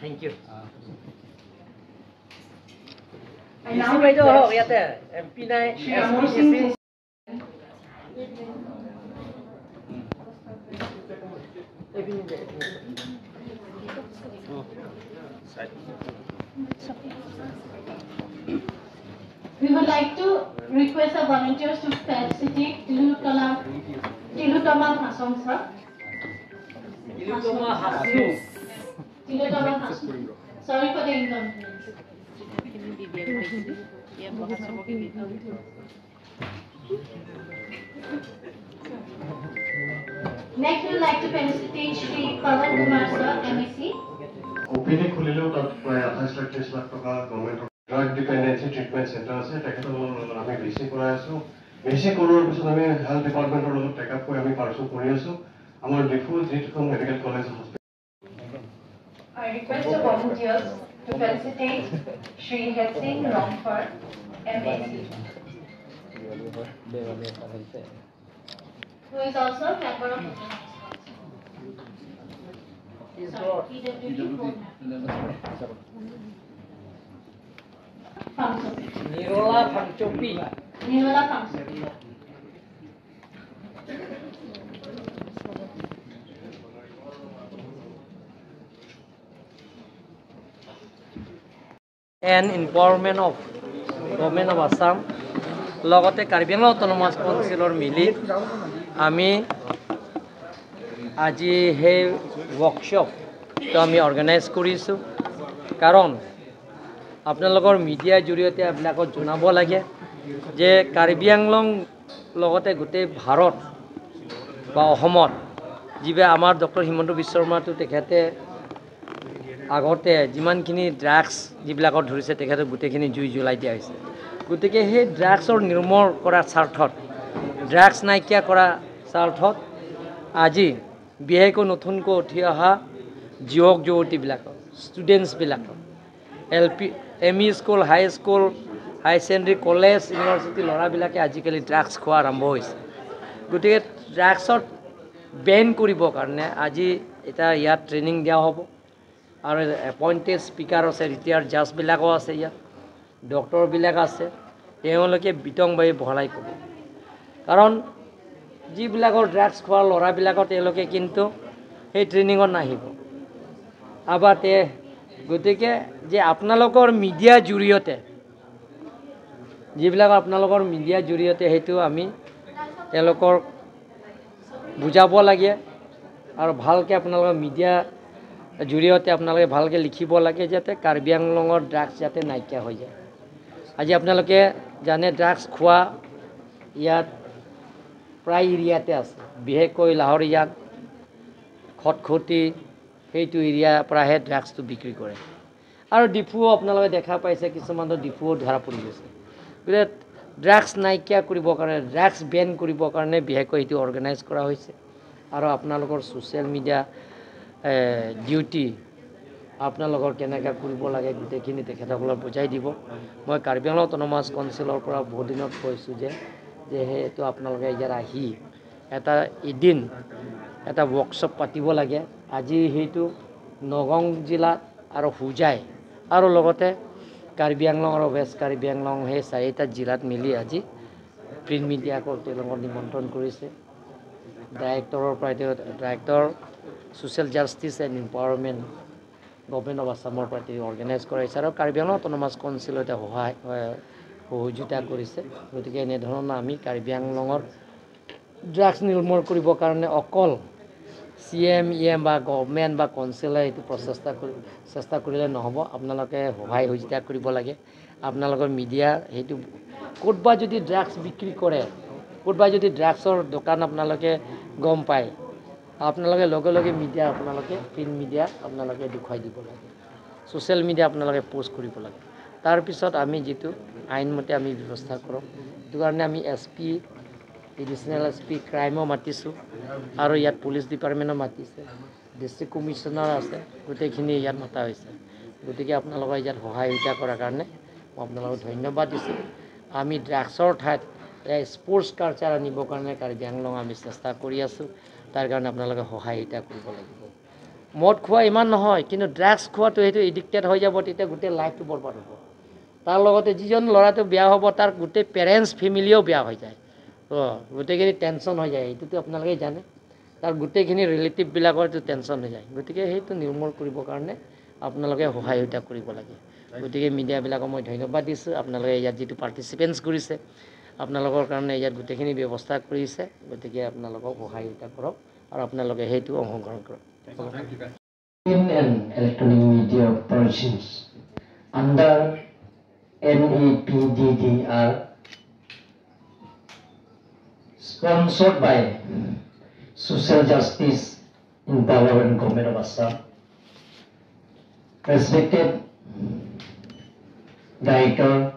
Thank you. I now request M P নাই। Shri Amar Singh. We would like to request our volunteers to felicitate Tilotama Hasong sir. Tilotama Hasu. Tilotama Hasu. Sorry for the inconvenience. Next, we would like to felicitate Shri Pawan Kumar sir, MSc. OPD খুলিলেও তাত প্ৰায় 28 লাখ 30 লাখ টকা গভৰ্ণমেণ্টৰ drug dependency treatment centre আছে, তেখেতৰ লগত আমি ভিচি কৰাই আছোঁ। ভিচি কৰোৱাৰ পিছত আমি হেল্থ ডিপাৰ্টমেণ্টৰ লগত টেক আপ কৰি আমি পাৰ্চু কৰি আছোঁ। আমাৰ ডিফু যিখন medical college hospital. I request the volunteers to felicitate Shri Hetsing Rongfar, MAC, who is also a member of the Sorry, PWD board member. Phangchopi. Nirola Phangchopi. Nirola Phangchopi. And empowerment of Government of Assam লগতে Karbi Anglong autonomous কাউন্সিলৰ মিলি আমি আজি সেই ৱৰ্কশ্বপটো আমি organise কৰিছোঁ। কাৰণ আপোনালোকৰ মিডিয়াৰ জৰিয়তে এইবিলাকত জনাব লাগে যে কাৰ্বি আংলং লগতে গোটেই ভাৰত বা অসমত যিবিলাক আমাৰ ডক্টৰ হিমন্ত বিশ্ব শৰ্মাটো তেখেতে আগতে যিমানখিনি ড্ৰাগছ যিবিলাকত ধৰিছে তেখেতক গোটেইখিনি জুই জ্বলাই দিয়া হৈছে। গতিকে সেই ড্ৰাগছৰ নিৰ্মূল কৰাৰ স্বাৰ্থত, ড্ৰাগছ নাইকিয়া কৰা স্বাৰ্থত আজি বিশেষকৈ নতুনকৈ উঠি অহা যুৱক যুৱতীবিলাকক, ষ্টুডেণ্টছবিলাকক, L P, M E school, high school, high secondary, college, university ল'ৰাবিলাকে আজিকালি ড্ৰাগছ খোৱা আৰম্ভ হৈছে। গতিকে ড্ৰাগছত বেন কৰিবৰ কাৰণে আজি এটা ইয়াত ট্ৰেইনিং দিয়া হ'ব। আৰু এপইণ্টেড স্পীকাৰ আছে, ৰিটায়াৰ্ড জাজবিলাকো আছে, ইয়াত ডক্টৰবিলাক আছে, তেওঁলোকে বিতংভাৱে বহলাই ক'ব। কাৰণ যিবিলাকৰ ড্ৰাগছ খোৱা ল'ৰাবিলাকৰ তেওঁলোকে কিন্তু সেই ট্ৰেইনিঙত নাহিব। আবাৰ তে গতিকে যে আপোনালোকৰ মিডিয়াৰ জৰিয়তে, যিবিলাক আপোনালোকৰ মিডিয়াৰ জৰিয়তে সেইটো আমি তেওঁলোকৰ বুজাব লাগে আৰু ভালকৈ আপোনালোকৰ মিডিয়া জৰিয়তে আপোনালোকে ভালকৈ লিখিব লাগে যাতে কাৰ্বি আংলঙৰ ড্ৰাগছ যাতে নাইকিয়া হৈ যায়। আজি আপোনালোকে জানে ড্ৰাগছ খোৱা ইয়াত প্ৰায় এৰিয়াতে আছে, বিশেষকৈ লাহৰীয়াত, খটখটি সেইটো এৰিয়াৰ পৰাহে ড্ৰাগছটো বিক্ৰী কৰে। আৰু ডিফুও আপোনালোকে দেখা পাইছে, কিছুমানতো ডিফুও ধৰা পৰি গৈছে। গতিকে ড্ৰাগছ নাইকিয়া কৰিবৰ কাৰণে, ড্ৰাগছ বেন কৰিবৰ কাৰণে বিশেষকৈ এইটো অৰ্গেনাইজ কৰা হৈছে। আৰু আপোনালোকৰ ছ'চিয়েল মিডিয়া ডিউটি আপোনালোকৰ কেনেকৈ কৰিব লাগে গোটেইখিনি তেখেতসকলক বুজাই দিব। মই কাৰ্বি আংলং অট'নমাছ কাউন্সিলৰ পৰা বহুত দিনত কৈছোঁ যে সেইটো আপোনালোকে ইয়াত আহি এটা এদিন এটা ৱৰ্কশ্বপ পাতিব লাগে। আজি সেইটো নগাঁও জিলাত আৰু হোজাই আৰু লগতে কাৰ্বি আংলং আৰু ৱেষ্ট কাৰ্বি আংলং সেই চাৰিটা জিলাত মিলি আজি প্ৰিণ্ট মিডিয়াকো তেওঁলোকক নিমন্ত্ৰণ কৰিছে। ডাইৰেক্টৰৰ পৰা director social justice and empowerment government of আছামৰ পৰা তেওঁ অৰ্গেনাইজ কৰাইছে আৰু কাৰ্বি আংলং অট'নমাছ কাউন্সিলে এতিয়া সহায় সহযোগিতা কৰিছে। গতিকে এনেধৰণৰ আমি কাৰ্বি আংলঙৰ ড্ৰাগছ নিৰ্মূল কৰিবৰ কাৰণে অকল চি এম ই এম বা গভমেণ্ট বা কাউন্সিলে এইটো প্ৰচেষ্টা কৰি চেষ্টা কৰিলে নহ'ব, আপোনালোকে সহায় সহযোগিতা কৰিব লাগে। আপোনালোকৰ মিডিয়া সেইটো ক'ৰবাত যদি ড্ৰাগছ বিক্ৰী কৰে, ক'ৰবাত যদি ড্ৰাগছৰ দোকান আপোনালোকে গম পায়, আপোনালোকে লগে লগে মিডিয়া আপোনালোকে প্ৰিণ্ট মিডিয়া আপোনালোকে দেখুৱাই দিব লাগে, ছ'চিয়েল মিডিয়া আপোনালোকে প'ষ্ট কৰিব লাগে। তাৰপিছত আমি যিটো আইনমতে আমি ব্যৱস্থা কৰোঁ, সেইটো কাৰণে আমি S P, additional S P ক্ৰাইমো মাতিছোঁ আৰু ইয়াত পুলিচ ডিপাৰ্টমেণ্টো মাতিছে, ডিষ্ট্ৰিক্ট কমিশ্যনাৰ আছে, গোটেইখিনি ইয়াত মাতা হৈছে। গতিকে আপোনালোকৰ ইয়াত সহায় সহযোগিতা কৰাৰ কাৰণে মই আপোনালোকক ধন্যবাদ দিছোঁ। আমি ড্ৰাগছৰ ঠাইত স্পৰ্টছ কালচাৰ আনিবৰ কাৰণে কাৰ্বি আংলং আমি চেষ্টা কৰি আছোঁ। তাৰ কাৰণে আপোনালোকে সহায়িতা কৰিব লাগিব। মদ খোৱা ইমান নহয়, কিন্তু ড্ৰাগছ খোৱাটো সেইটো এডিক্টেড হৈ যাব, তেতিয়া গোটেই লাইফটো বৰবাদ হ'ব। তাৰ লগতে যিজন ল'ৰাটো বেয়া হ'ব তাৰ গোটেই পেৰেণ্টছ ফেমিলিও বেয়া হৈ যায়, গোটেইখিনি টেনশ্যন হৈ যায়। এইটোতো আপোনালোকে জানে, তাৰ গোটেইখিনি ৰিলেটিভবিলাকৰ এইটো টেনশ্যন হৈ যায়। গতিকে সেইটো নিৰ্মূল কৰিবৰ কাৰণে আপোনালোকে সহায়তা কৰিব লাগে। গতিকে মিডিয়াবিলাকক মই ধন্যবাদ দিছোঁ, আপোনালোকে ইয়াত যিটো পাৰ্টিচিপেণ্টছ কৰিছে, আপোনালোকৰ কাৰণে ইয়াত গোটেইখিনি ব্যৱস্থা কৰিছে। গতিকে আপোনালোকক সহায়তা কৰক আৰু আপোনালোকে সেইটো অংশগ্ৰহণ কৰক। In and electronic media persons under NAPDDR sponsored by Social Justice Empowerment Government of Assam. Respected Director,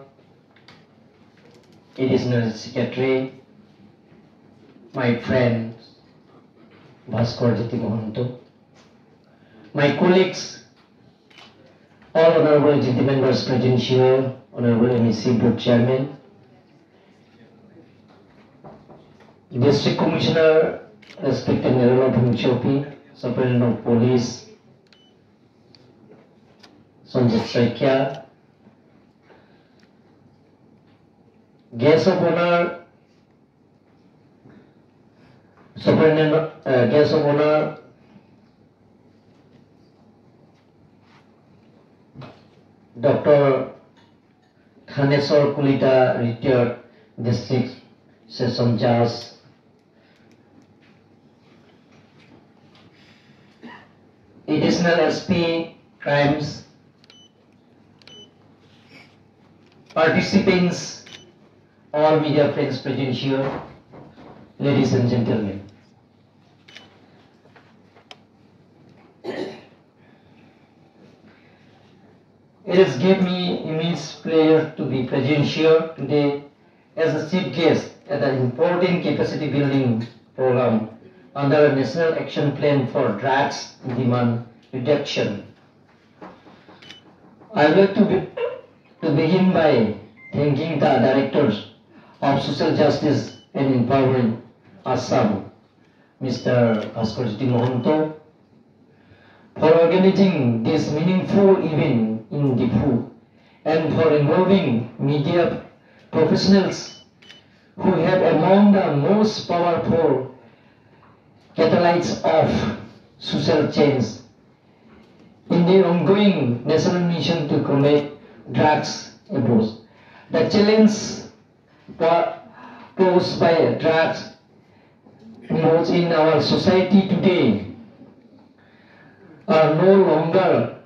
Additional Secretary, my friend Bhaskar Jyoti Mohanto, my colleagues, all honorable executive members present here, Honorable MEC Board Chairman, District Commissioner, respected Nirala Bhumchopi, Superintendent of Police, Sanjit Saikia, Guest of Honor, Superintendent, Guest of Honor, Dr. Thaneswar Kulita, retired District Session Judge, Additional SP Crimes, participants, all media friends present here, ladies and gentlemen. It has given me immense pleasure to be present here today as a chief guest at an important capacity building program under a National Action Plan for Drugs Demand Reduction. I would like to begin by thanking the Directors of Social Justice and Empowerment Assam, Mr. Bhaskar Jyoti Mohanto, for organizing this meaningful event in Diphu and for involving media professionals who have among the most powerful catalysts of social change in the ongoing national mission to combat drugs abuse. The challenge posed by drugs abuse in our society today are no longer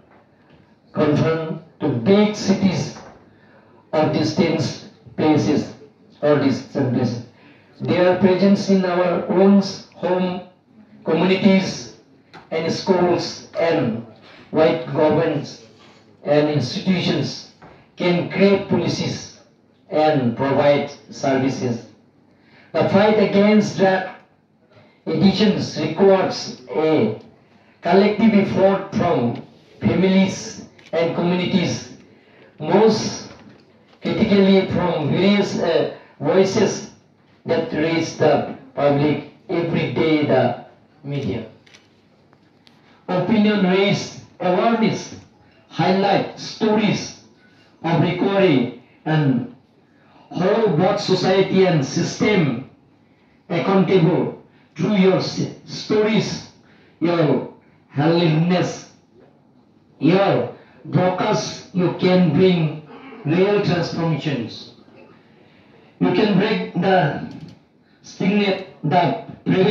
confined to big cities or distant places. They are present in our own home, communities and schools, and white governments and institutions can create policies and provide services. The fight against drug addictions requires a collective effort from families and communities, most critically from various voices that reach the public every day, the media. Opinion raise awareness, highlight stories of recovery, and hold both society and system accountable through your stories, your helplessness, your broadcast. You can bring real transformations. You can break the stigma that prevents